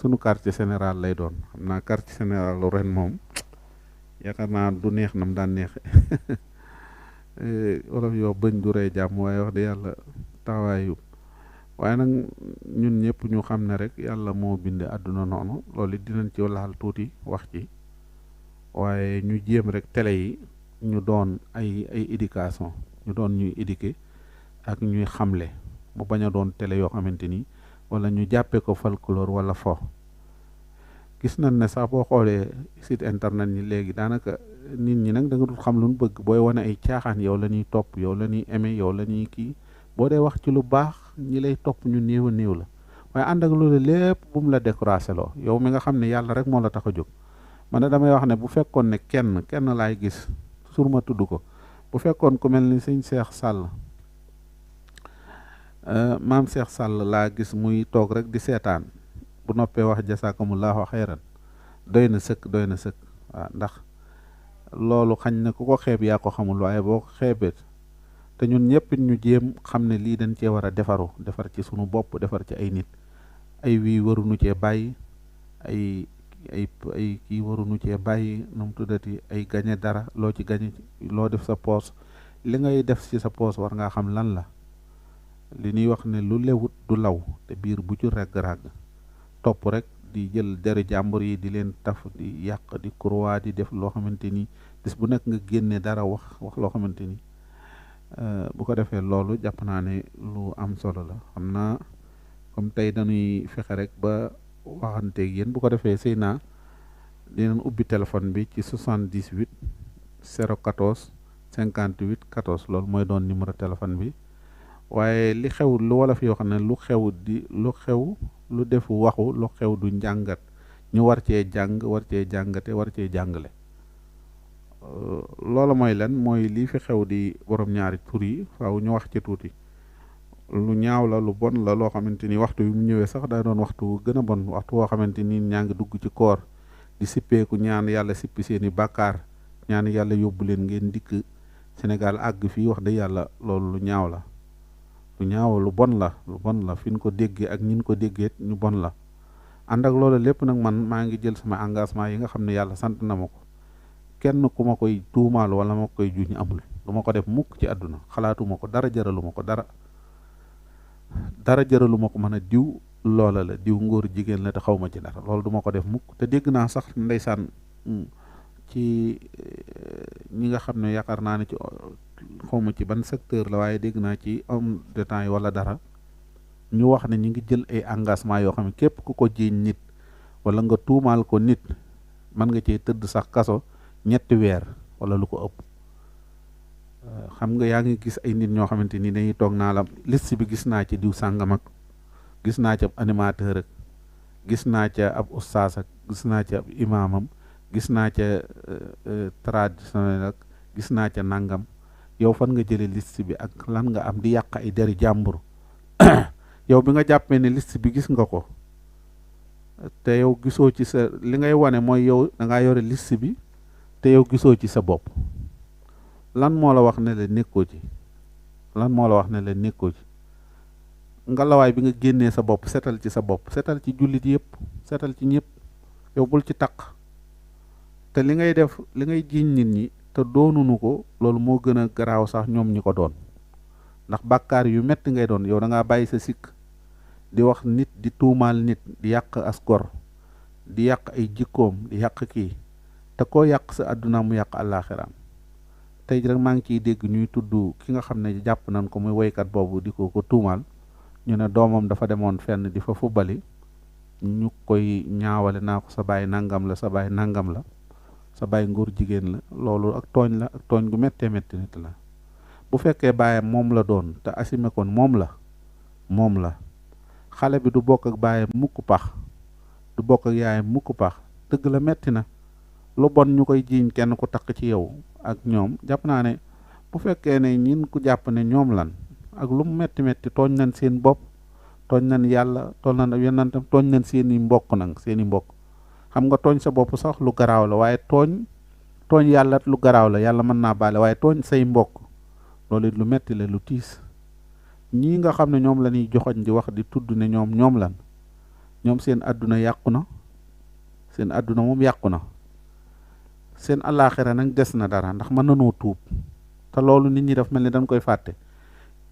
sunu quartier général lay doon xam naa quartier général ren moom yaakaar naa du neex nam daan neexe wolof yoo bëñ du rey jàmm waaye wax de yàlla taxawaayu waaye nag ñun ñëpp ñu xam ne rek yàlla moo binde àdduna noonu loolu it dinañ ci laal tuuti wax ci waaye ñu jéem rek télé yi ñu doon ay éducation ñu doon ñuy éduquer ak ñuy xamle mu bañ a doon télé yoo xamante ni wala ñu jàppee ko folklore wala fo gis nañ ne sax boo xoolee site internet ñi léegi daanaka nit ñi nag da nga dul xam lu ñu bëgg booy wane ay caaxaan yow la ñuy topp yow la ñuy aimé yow la ñuy kii boo dee wax ci lu baax ñi lay topp ñu néew a néew la waaye ànd ak loolu lépp bu mu la découragé loo yow mi nga xam ne yàlla rek moo la tax a jóg man damay wax ne bu fekkoon ne kenn laay gis sur ma tudd ko bu fekkoon ku mel ni sëñ Cheikh Sall maam Cheikh Sall laa gis muy toog rek di seetaan bu noppee wax jasaakumullahu xayran doy na sëkk waaw ndax loolu xañ na ku ko xeeb yaa ko xamul waaye boo ko xeebee te ñun ñëpp ñu jéem xam ne lii dañ cee war a defar ci sunu bopp defar ci ay nit ay wii waruñu cee bàyyi ay kii waruñu cee bàyyi nu mu tuddati ay gañe dara loo ci gañe loo def sa poos li ngay def ci sa poos war ngaa xam lan la li ñuy wax ne lu lewut du law te biir bu ci ragg-ragg topp rek di jël deru jàmbur yi di leen taf di yàq di croix di def loo xamante ni bis bu nekk nga génne dara wax loo xamante ni bu ko defee loolu jàpp naa ne lu am solo la xam naa comme tey dañuy fexe rek ba waxanteeg yéen bu ko defee sëy naa dinañ ubbi téléphone bi ci 78 014 58 14 loolu mooy doon numéro téléphone bi waaye li xew lu wolof yoo xam ne lu xew lu defu waxu lu xew du njàngat ñu war cee jàng war cee jàngate war cee jàngale loola mooy lan mooy lii fi xew di borom ñaari tur yi faaw ñu wax ci tuuti lu ñaaw la lu bon la loo xamante ni waxtu bi mu ñëwee sax daa doon waxtu gën a bon waxtu woo xamante ni ñaa ngi dugg ci koor di sippeeku ñaan yàlla sippi seeni bàkkaar ñaan yàlla yóbbu leen ngeen dikk Sénégal àgg fii wax dëgg yàlla loolu lu ñaaw la lu ñaaw lu bon la fi ñu ko déggee ak ñin ko déggee ñu bon la ànd ak loolu lépp nag man maa ngi jël sama engagement yi nga xam ne yàlla sant na ma ko kenn ku ma koy tuumaal wala ma koy juñ amul du ma ko def mukk ci àdduna xalaatuma ko dara jëralu ma ko dara jëralu ma ko mën a diw loola la diw ngóor jigéen la te xaw ma ci dara loolu du ma ko def mukk te dégg naa sax ndeysaan ci ñi nga xam ne yaakaar naa ne ci xawma ci ban secteur la waaye dégg naa ci homme de temps yi wala dara ñu wax ne ñu ngi jël ay engagement yoo xam ne képp ku ko jiiñ nit wala nga tuumaal ko nit mën nga cee tëdd sax kaso 3 weer wala lu ko ëpp xam nga yaa ngi gis ay nit ñoo xamante ni dañuy toog naa la liste bi gis naa ci diw sàngam ak gis naa ci ab animateur ak gis naa ca ab ustaas ak gis naa ca ab imaamam gis naa ca traditionnel ak gis naa ca nangam yow fan nga jëlee liste bi ak lan nga am di yàq ay deri jàmbur yow bi nga jàppee ne liste bi gis nga ko te yow gisoo ci sa li ngay wane mooy yow da ngaa yore liste bi te yow gisoo ci sa bopp lan moo la wax ne la nekkoo ci ngalawaay bi nga génnee sa bopp setal ci sa bopp setal ci jullit yëpp setal ci ñëpp yow bul ci taq te li ngay def li ngay jiiñ nit ñi te doonunu ko loolu moo gën a garaaw sax ñoom ñi ko doon ndax bàkkaar yu metti ngay doon yow da ngaa bàyyi sa sikk di wax nit di tuumaal nit di yàq as gor di yàq ay jikkoom di yàq kii te koo yàq sa àdduna mu yàq àllaaxiraam tey rek maa ngi ciy dégg ñuy tudd ki nga xam ne jàpp nañ ko muy woykat boobu di ko tuumaal ñu ne doomam dafa demoon fenn di fa fubali ñu koy ñaawale naa ko sa baay nangam la sa baay nangam la sa baay nguur jigéen la loolu ak tooñ la ak tooñ gu méttee métti nit la bu fekkee baayam moom la doon te assumer kon moom la xale bi du bokk ak baayam mukk pax du bokk ak yaayam mukk pax dëgg la metti na lu bon ñu koy jiiñ kenn ku takk ci yow ak ñoom jàpp naa ne bu fekkee ne ñin ku jàpp ne ñoom lan ak lu mu metti metti tooñ nañ seen bopp tooñ nañ yàlla tooñ nañ yonentam tooñ nañ seeni mbokk nag seeni mbokk xam nga tooñ sa bopp sax lu garaaw la waaye tooñ yàlla lu garaaw la yàlla mën naa baale waaye tooñ say mbokk loolu it lu metti la lu tiis ñii nga xam ne ñoom la ñuy joxoñ di wax di tudd ne ñoom lan ñoom seen àdduna yàqu na, seen àdduna moom yàqu na. seen alaaxira nag des na dara ndax mën nanoo tuub, te loolu nit ñi daf mel ni dañ koy fàtte.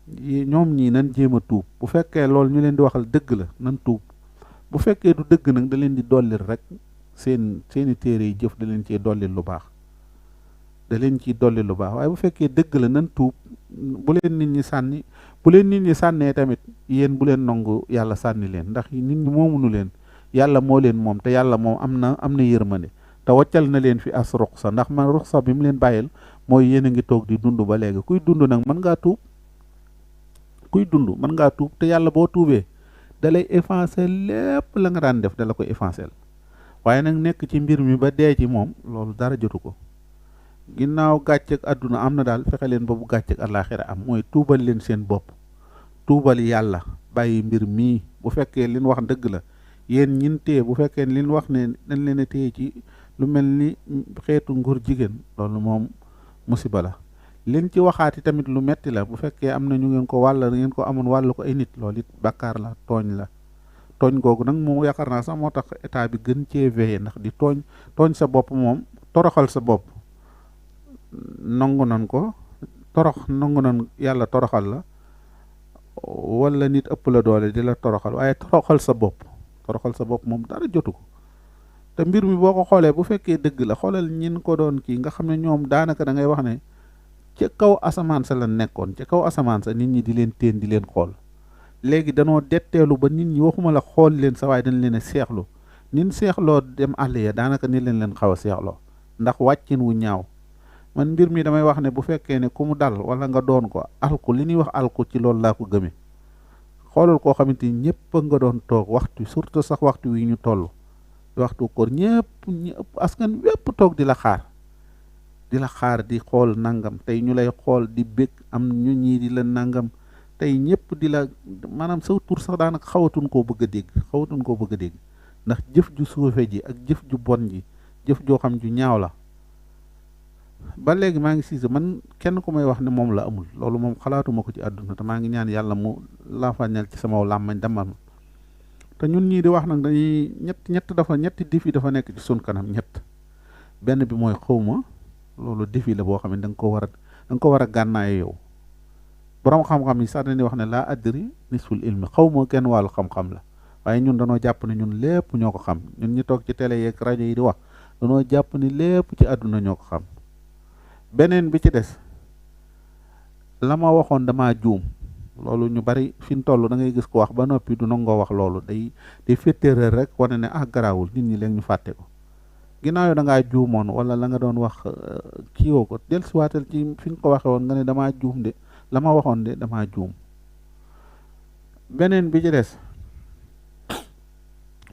ñoom ñii nan jéem a tuub, bu fekkee loolu ñu leen di waxal dëgg la nan tuub, bu fekkee du dëgg nag da leen di dollil rek seeni téere yi jëf da leen ciy dollil lu baax, da leen ciy dollil lu baax. waaye bu fekkee dëgg la nan tuub, bu leen nit ñi sànni, bu leen nit ñi sànnee tamit yéen bu leen nangu yàlla sànni leen, ndax nit ñi moomunu leen, yàlla moo leen moom, te yàlla moom am na yërmande, te waccal na leen fi as ruxsa, ndax man ruxsa bi mu leen bàyyil mooy yéen a ngi toog di dund ba léegi. kuy dund nag mën ngaa tuub, kuy dund mën ngaa tuub, te yàlla boo tuubee da lay effacer lépp la nga daan def, da la koy effacer. waaye nag nekk ci mbir mi ba dee ci moom loolu dara jotu ko. ginnaaw gàcceeg àdduna am na daal, fexe leen ba bu gàcceeg àllaaxira am, mooy tuubal leen seen bopp, tuubal yàlla, bàyyi mbir mii. bu fekkee liñ wax dëgg la, yéen ñin téye, bu fekkee liñ wax ne dañ leen a téye ci lu mel ni xeetu nguur jigéen, loolu moom musiba la. liñ ci waxaati tamit lu metti la, bu fekkee am na ñu ngeen ko wàll, ngeen ko amoon wàll ko ay nit, loolu it bàkkaar la, tooñ la. tooñ googu nag moom yaakaar naa sax moo tax état bi gën cee veillé, ndax di tooñ sa bopp moom, toroxal sa bopp nangu nan ko, nangu nan yàlla toroxal la, wala nit ëpp la doole di la toroxal, waaye toroxal sa bopp moom dara jotu ko. te mbir mi boo ko xoolee, bu fekkee dëgg la, xoolal ñin ko doon kii nga xam ne ñoom daanaka da ngay wax ne ca kaw asamaan sa la nekkoon, ca kaw asamaan sa nit ñi di leen teen di leen xool. léegi danoo detteelu ba nit ñi waxuma la xool leen sa, waaye dañ leen a seexlu. nin seexloo dem àll ya daanaka ni leen xaw a seexloo, ndax wàccin wu ñaaw. man mbir mi damay wax ne bu fekkee ne ku mu dal wala nga doon ko alku, li ñuy wax alku ci loolu laa ko gëmee. xoolal koo xamante ni ñëpp nga doon toog waxtu, surtout sax waxtu wi ñu toll, waxtu koor, ñëpp askan wépp toog di la xaar di xool nangam, tey ñu lay xool di bég, am ñu ñii di la nangam, tey ñëpp di la, maanaam sa tur sax daanaka xawatuñ koo bëgg a dégg, ndax jëf ju suufe ji ak jëf ju bon ji, jëf joo xam ju ñaaw la. ba léegi maa ngi siise, man kenn ku may wax ne moom la amul, loolu moom xalaatuma ko ci àdduna, te maa ngi ñaan yàlla mu laafañal ci sama làmmañ demal ma. te ñun ñii di wax nag dañuy ñetti défi dafa nekk ci sun kanam, benn bi mooy xawma, loolu défi la boo xam ne da nga ko war a gànnaaye yow. borom xam-xam yi sax dañuy wax ne laa adri nisful ilmi, xawma kenn wàllu xam-xam la, waaye ñun danoo jàpp ne ñun lépp ñoo ko xam. ñun ñi toog ci télé yeeg rajo yi di wax, danoo jàpp ni lépp ci àdduna ñoo ko xam. beneen bi ci des, la ma waxoon damaa juum, loolu ñu bari fi mu toll da ngay gis ko wax ba noppi du nangoo wax loolu, day féetéeral rek wane ne garaawul, nit ñi léegi ñu fàtte ko. ginnaaw yow da ngaa juumoon, wala la nga doon wax kii woo ko, dellusiwaatal ci fi nga ko waxee woon nga ne damaa juum de, la ma waxoon de damaa juum. beneen bi ci des,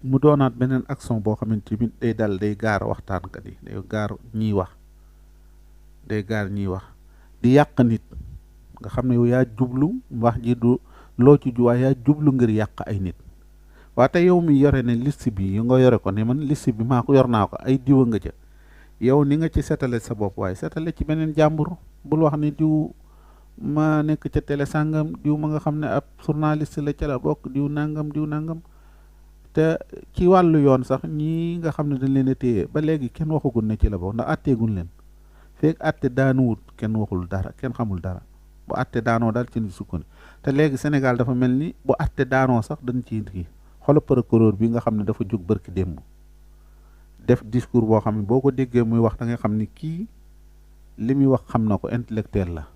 mu doonaat beneen action boo xamante ni day gaar waxtaankat yi, day gaar ñiy wax. di yàq nit, nga xam ne yow yaa jublu wax ji du loo ci juwaay, yaa jublu ngir yàq ay nit. waa te yow mi yore ne liste bi nga yore ko ne man liste bi maa ko yor naa ko, ay diwa nga ca, yow ni nga ci setale sa bopp, waaye setale ci beneen jàmbur. bul wax ne diw ma nekk ca télé sàngam, diw ma nga xam ne ab journaliste la ca la bokk, diw nangam. te ci wàllu yoon sax ñii nga xam ne dañ leen a téye ba léegi kenn waxagul ne ci la bokk, ndax atteeguñ leen. feeg atte daanuwut kenn waxul dara, kenn xamul dara. bu atte daanoo daal ci ni sukkandi. te léegi Sénégal dafa mel ni bu atte daanoo sax dañ ci kii. xoolal procureur bi nga xam ne dafa jóg barki démb def discours boo xam ne boo ko déggee muy wax da nga xam ni kii li muy wax xam na ko, intellectuel la.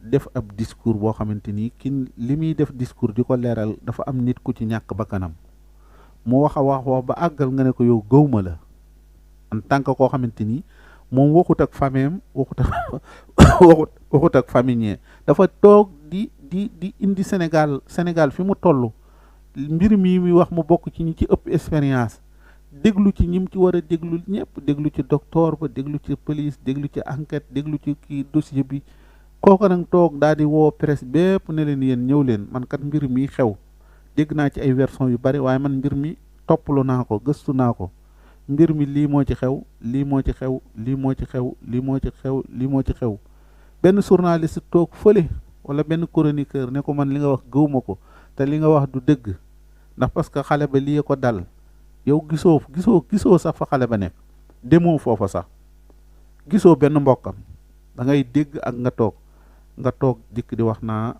def ab discours boo xamante ni ki li muy def discours di ko leeral, dafa am nit ku ci ñàkk bakkanam, mu wax ba àggal nga ne ko yow gëwma la, en tant que koo xamante ni moom waxut ak fameem, waxut ak famille, dafa toog di indi Sénégal fi mu toll, mbir mi muy wax mu bokk ci ñi ci ëpp expérience, déglu ci ñim ci war a déglu ñëpp, déglu ci docteur ba, déglu ci police, déglu ci enquête, déglu ci kii dossier bi. kooku nag toog daal di woo presse bépp ne leen yéen ñëw leen, man kat mbir mi xew dégg naa ci ay version yu bari, waaye man mbir mi topplu naa ko, gëstu naa ko, mbir mi lii moo ci xew, lii moo ci xew, lii moo ci xew, lii moo ci xew, lii moo ci xew. benn journaliste toog fële wala benn chroniqueur ne ko man li nga wax gëwuma ko, te li nga wax du dëgg, ndax parce que xale ba lii ko dal yow gisoo sax fa xale ba nekk, demoo foofa sax, gisoo benn mbokkam, da ngay dégg ak nga toog dikk di wax naa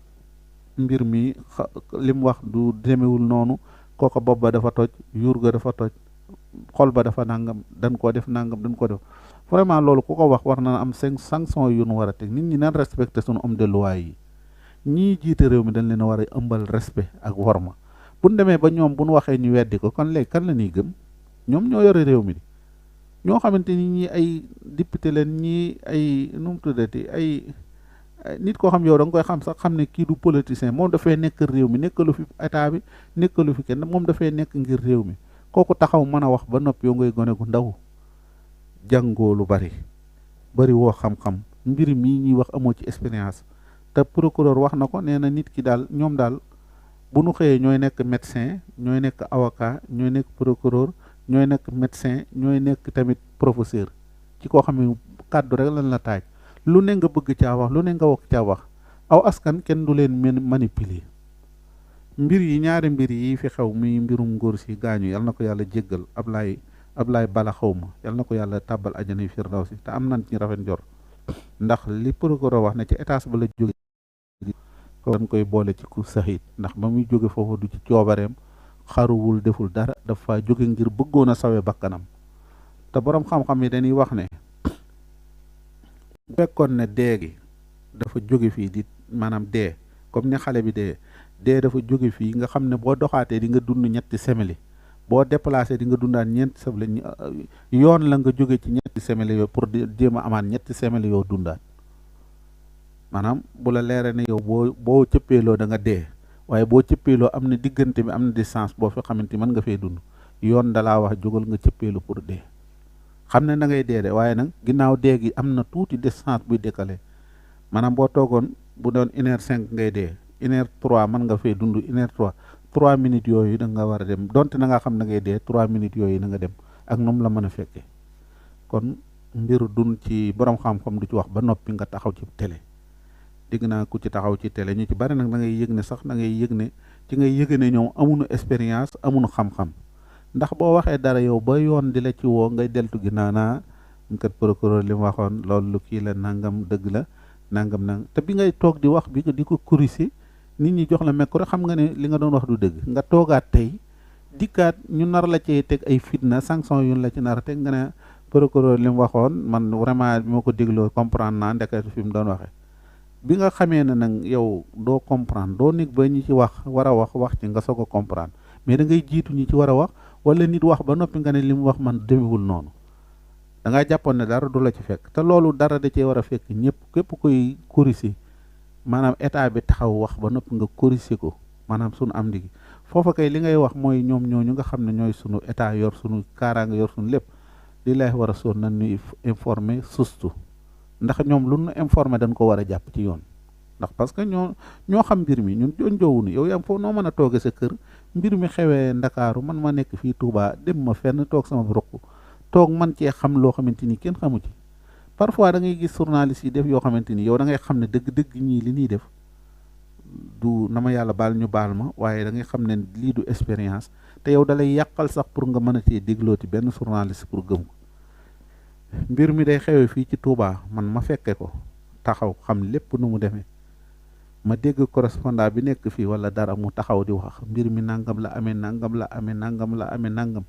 mbir mi li mu wax du demewul noonu, kooka bopp ba dafa toj, yuur ga dafa toj, xol ba dafa nangam, dañ koo def nangam, dañ ko def vraiment loolu ku ko wax war na am sanction yu nu war a teg. nit ñi nan respecté sunu homme de loi yi, ñii jiite réew mi dañ leen a war a ëmbal respect ak worma. bu ñu demee ba ñoom bu ñu waxee ñu weddi ko kon léegi kan la ñuy gëm? ñoom ñoo yore réew mi di ñoo xamante ni ñii ay député leen, ñii ay nu mu tuddati ay nit koo xam yow da nga koy xam sax xam ne kii du politicien, moom dafay nekk réew mi, nekkalu fi état bi, nekkalu fi kenn, moom dafay nekk ngir réew mi. kooku taxaw mën a wax ba noppi yow ngay gone gu ndaw, jàngoo lu bari woo xam-xam, mbir mii ñuy wax amoo ci expérience. te procureur wax na ko, nee na nit ki daal ñoom daal bu nu xëyee ñooy nekk médecin, ñooy nekk avocat, ñooy nekk procureur, ñooy nekk médecin, ñooy nekk tamit professeur, ci koo xam ne kàddu rek lan la taaj. lu ne nga bëgg caa wax, lu ne nga wax caa wax. aw askan kenn du leen manipuler. mbir yi ñaari mbir yi fi xew muy mbirum ngóor si gaañu, yal na ko yàlla jéggal Ablaye Bala xawma, yal na ko yàlla tàbbal ajana firdawsi, te am nañ ci rafet njor, ndax li procureur wax ne ci étage ba la jóge ko dañ koy boole ci ku saxiit, ndax ba muy jóge foofu du ci coobareem, xaruwul deful dara, dafa jóge ngir bëggoon a sawe bakkanam. te boroom xam-xam yi dañuy wax ne bu fekkoon ne dee gi dafa jóge fii di maanaam dee comme ni xale bi dee dafa jóge fii nga xam ne boo doxaatee di nga dund ñetti simili, boo déplacé di nga dundaat ñeenti simili, yoon la nga jóge ci ñetti simili yoo pour jéem a amaat ñetti simili yoo dundaat. maanaam bu la leeree ne yow boo cëppeeloo da nga dee, waaye boo cëppeeloo am na diggante bi, am na distance boo fi xamante mën nga fee dund, yoon dalaa wax jógal nga cëppeelu pour dee. xam ne da ngay dee de, waaye nag ginnaaw dee gi am na tuuti distance buy décalé. maanaam boo toogoon bu doon 1h05 ngay dee, 1h03 mën nga fee dund, 1h03 3 minutes yooyu da nga war a dem, donte na nga xam na ngay dee 3 minutes yooyu na nga dem ak noonu la mën a fekkee. kon mbiru dun ci borom xam-xam du ci wax ba noppi nga taxaw ci télé. dégg naa ku ci taxaw ci télé ñu ci bari nag da ngay yëg ne sax da ngay yëg ne ci ngay yëg ne ñoom amuñu expérience, amuñu xam-xam. ndax boo waxee dara yow ba yoon di la ci woo ngay deltu ginnaaw naa kat procureur li mu waxoon loolu kii la nangam dëgg la nangam te bi ngay toog di wax bi di ko corriger nit ñi jox la micro xam nga ne li nga doon wax du dëgg, nga toogaat tey dikkaat ñu nar la cee teg ay fitna sanction yu la ci nar a teg nga ne procureur li mu waxoon man vraiment bi ma ko dégloo comprendre naa ndekete fi mu doon waxee. bi nga xamee ne nag yow doo comprendre, doo nekk ba ñi ci wax war a wax ci nga soog a comprendre, mais da ngay jiitu ñi ci war a wax. wala nit wax ba noppi nga ne li mu wax man demewul noonu, da ngaa jàppoon ne dara du la ci fekk, te loolu dara da cee war a fekk ñëpp, képp koy corriger maanaam état bi taxaw wax ba noppi nga corriger ko, maanaam sunu am ndigi foofa kay li ngay wax mooy ñoom ñooñu nga xam ne ñooy sunu état yor sunu kaaraanga yor sunu lépp li lay war a soon nañ ñuy informer sustu, ndax ñoom lu nu informer dañ ko war a jàpp ci yoon. ndax parce que ñoo xam mbir mi, ñun joowunu yow yaa foofu noo mën a tooge sa kër mbir mi xewee Ndakaaru, man ma nekk fii Touba dem ma fenn toog sama ruq toog man cee xam loo xamante ni kenn xamu ci. parfois da ngay gis journaliste yi def yoo xamante ni yow da ngay xam ne dëgg-dëgg ñii li ñuy def du na ma yàlla baal ñu baal ma, waaye da ngay xam ne lii du expérience, te yow dalay yàqal sax pour nga mën a cee déglooti benn journaliste pour gëm ko. mbir mi day xewee fii ci Touba man ma fekke ko taxaw xam lépp nu mu demee. ma dégg correspondant bi nekk fii wala dara mu taxaw di wax mbir mi nangam la amee nangam la amee nangam la amee nangam